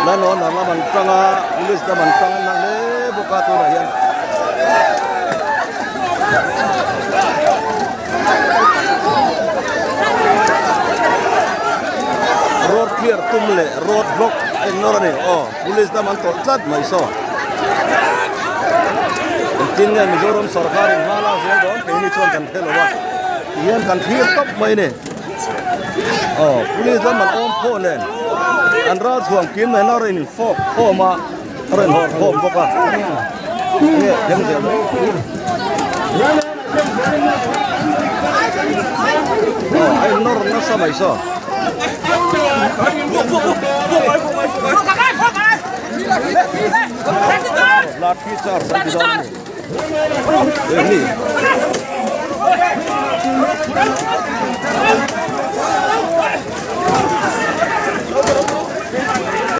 Lanawn lam an tang a, police lam an tang na hle bawk a tunah hian. Road clear tum leh road block a innawr a ni. Aw police lam an tawlh tlat mai saw. Engtin nge Mizoram sorkar in hma lak zel dawn keini chuan kan hre lo a. Tihian kan thlir tawp mai a ni. Aw police lam an awm pawh nen an ral chhuang kim nen a rawn in fawk khawm a a rawn hawr khawm bawk a nge thleng zel dawn aw a in nawr nasa mai saw. Lathi charge an ti dawn a ni.